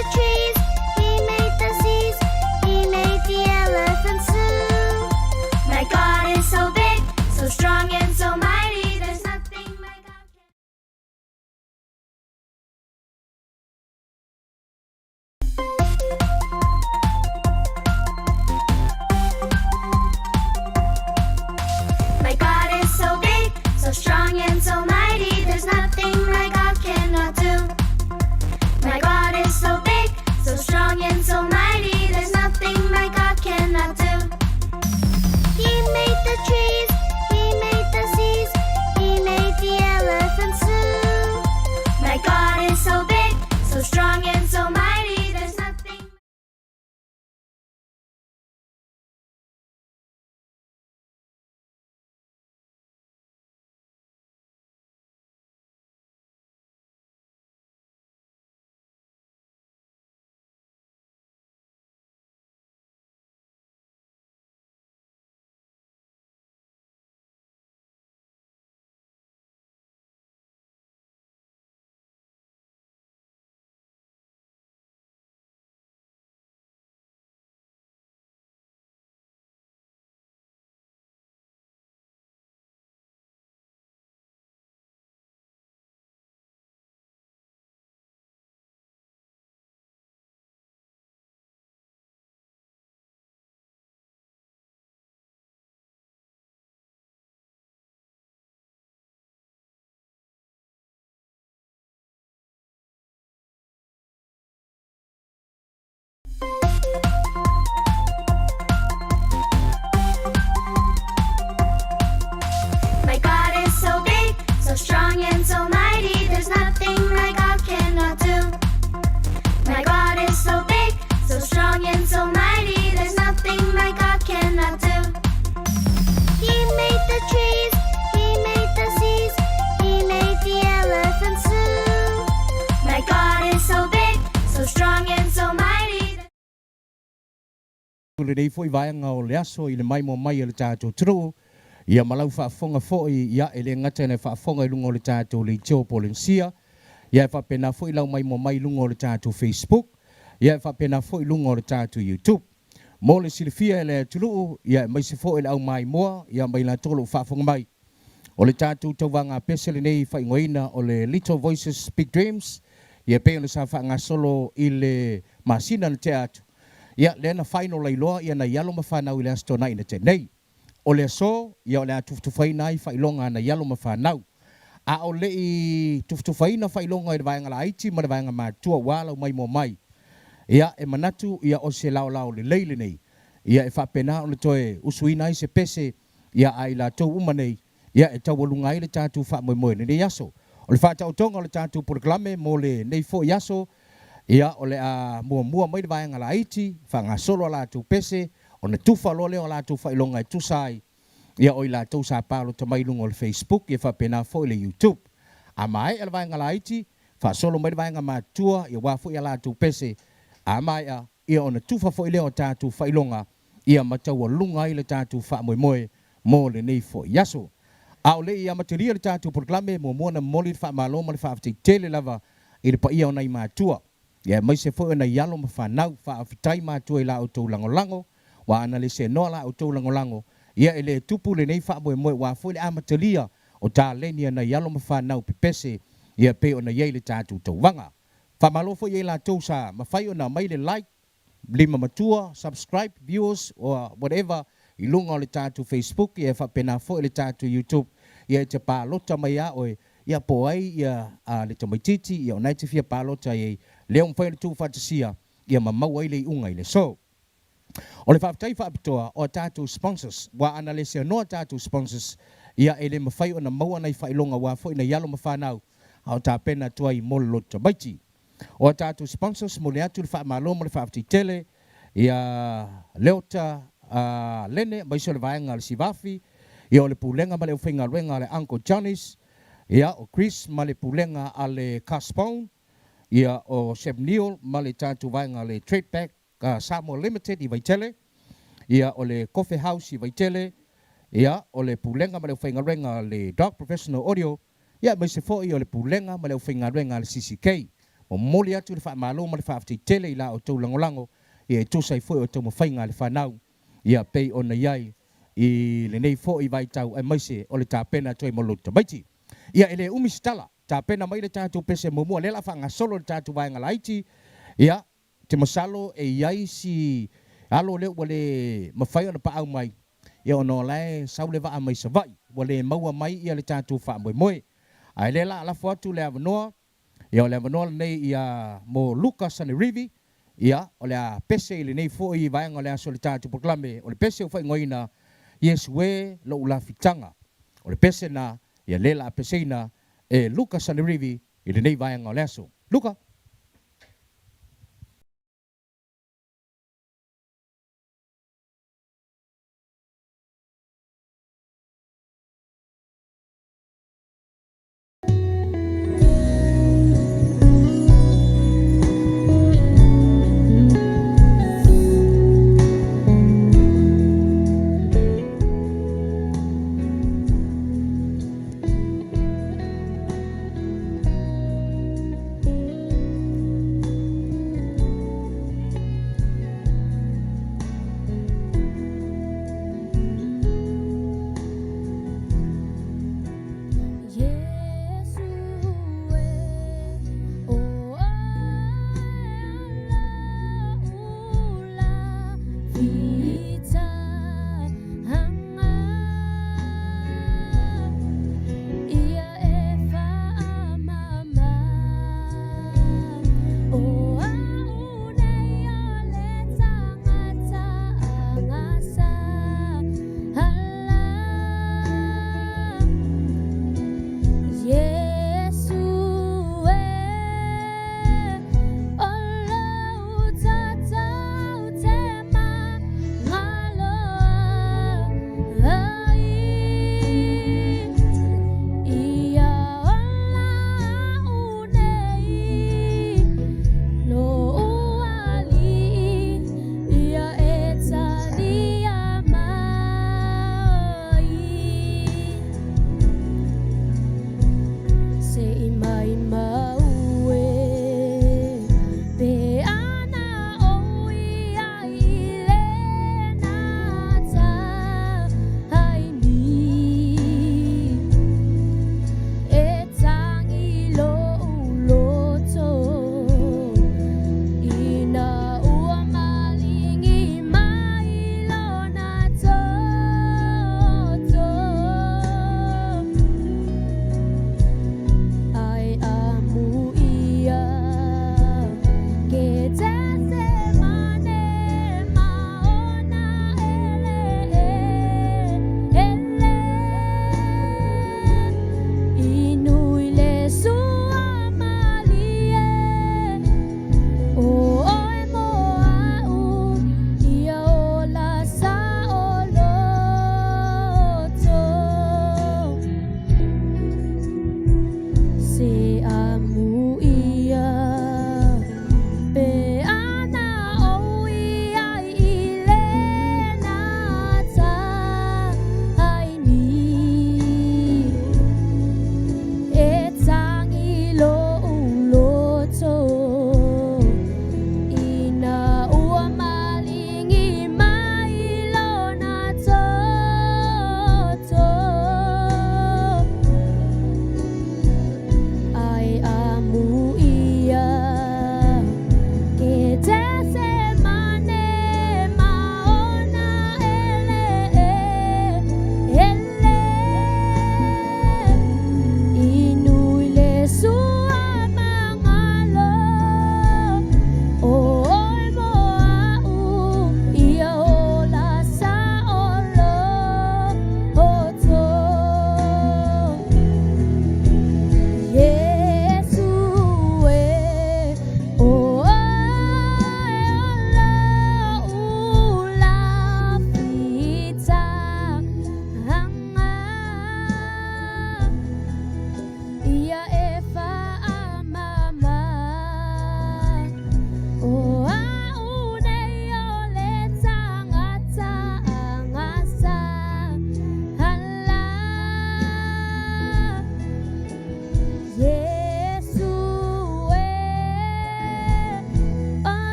the trees, He made the seas, He made the elephants too. My God is so big, so strong and so mighty. There's nothing my God can. My God is so big, so strong and so mighty. There's nothing my God cannot do. My God is so big, so strong and so mighty. There's nothing my God cannot do. He made the trees, He made the seas, He made the elephants too. My God is so big, so strong and so mighty. There's nothing. My God is so big, so strong and so mighty. There's nothing my God cannot do. My God is so big, so strong and so mighty. There's nothing my God cannot do. He made the trees, He made the seas, He made the elephants too. My God is so big, so strong and so mighty. O lenei foi vaega o le aso i le maimoa mai a le tatou atunuu, ia ma lau faafofoga foi, ia, e le gata ina e faafofoga i luga o le tatou leitio Polenisia, ia e faapena foi lau maimoa mai i luga o le tatou Facebook, ia e faapena foi i luga o le tatou YouTube. Mo le silafia e le atunuu, ia aemaise foi le au maimoa, ia ma i latou o lo o faafofoga mai. O le tatou tauvaga pese lenei i faaigoaina o le Little Voices Big Dreams, ia e pei ona sa faagasolo i le masina na tea atu, ia lea na final ai loa ia nai alo ma fanau i le Aso Toonai na tea nei. O le aso, ia o le a tufatufaina ai faailoga a nai alo ma fanau. A o le i tufatufaina faailoga i le vaega laiti ma le vaega matutua ua alau mai moa mai, ia e manatu ia o se laolao lelei lenei, ia e faapena ona toe usuina ai se pese ia a i latou uma nei, ia e taualuga ai le tatou faamoemoe i lenei aso. O le faataotoga o le tatou polokalame mo lenei foi aso, ia o le a muamua mai le vaega laiti, faagasolo a latou pese, ona tufa loa lea o a latou faailoga e tusa ai ia o i latou sa palota mai i luga o le Facebook ia faapena foi le YouTube. A maea le vaega laiti, faasolo mai le vaega matutua ia aua foi a latou pese, a maea, ia ona tufa foi lea o tatou faailoga ia ma taualuga ai le tatou faamoemoe mo lenei foi aso. A o le i amatalia le tatou polokalame, muamua ona momoli le faamalo ma le faafetai tele lava i le paia o nai matua, ia aemaise foi o nai alo ma fanau. Faafetai matua i la outou lagolago, ua ana le seanoa la outou lagolago, ia e le tupu lenei faamoemoe aua foi le amatalia o taleni a nai alo ma fanau pepese ia pei ona i ai le tatou tauvaga. Faamalo foi ia i latou sa mafai ona aumai le like, lima matua, subscribe, viewers or whatever i luga o le tatou Facebook ia e faapena foi le tatou YouTube ia e te palota mai a oe ia po o ai ia a le tamaititi ia ona e te fia palota ai lea ua mafai ona tuufaatasia ia ma maua ai le iuga i le aso. O le faafetai faapitoa o a tatou sponsors ua ana le seanoa tatou sponsors ia e le mafai ona maua nai faailoga aua foi nai alo ma fanau a o tapena atu ai mo le loto tamaiti. O a tatou sponsors momoli atu le faamalo ma le faafetai tele ia Leota Lene aemaise o le vaega a le Sivafi, ia o le Pulega ma le aufaigaluega a le Uncle Johnny's, ia o Chris ma le Pulega a le Caspone, ia o Chef Neil ma le tatou vaega a le Trade Pack Samoa Limited i Vaitele, ia o le Coffee House i Vaitele, ia o le Pulega ma le aufaigaluega a le Dog Professional Audio, ia aemaise foi o le Pulega ma le aufaigaluega a le CCK. Momoli atu le faamalo ma le faafetai tele i la outou lagolago, ia e tusa ai foi o taumafaiga a le fanau, ia pei ona i ai i lenei foi vaitau aemaise o le tapena atu ai mo lou tamaiti. Ia e le umi se tala, tapena mai le tatou pese muamua, lea o le a faagasolo le tatou vaega laiti, ia, te masalo e i ai si alo lea ua le mafai ona paau mai, ia ona o la e sau le vaa mai Savaii, ua le maua mai ia le tatou faamoemoe. Ae lea la a lafo atu le avanoa, ia o le avanoa lenei ia mo Luka Sanerivi, ia o le a pese i lenei foi vaega o le aso o le tatou polokalame, o le pese ua faaigoaina Iesu e lou lafitaga. O le pese na, ia lea la a peseina e Luka Sanerivi i lenei vaega o le aso. Luka!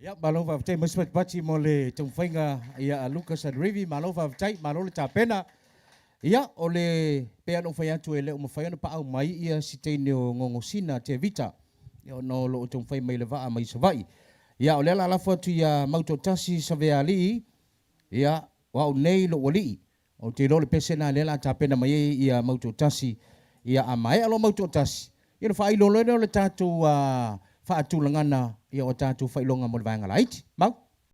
Ia, malo faafetai mai Sipatipati mo le taumafaiga ia a Lucas and Rivi, malo faafetai, malo le tapena. Ia, o le pei lava ona ou fai atu e le o mafai ona paau mai ia si teine o Gogosina Tevita, ia ona o lo o taumafai mai le vaa mai Savaii. Ia, o lea o le a lafo atu ia Mautoatasi Savealii, ia, o au nei lou alii. Ou te iloa o le pese lena lea o le a tapena mai ai ia Mautoatasi. Ia, a maea loa Mautoatasi, ia ona faailo loa lea o le tatou faatulagana ia o tatou faailoga mo le vaega laiti. Mau?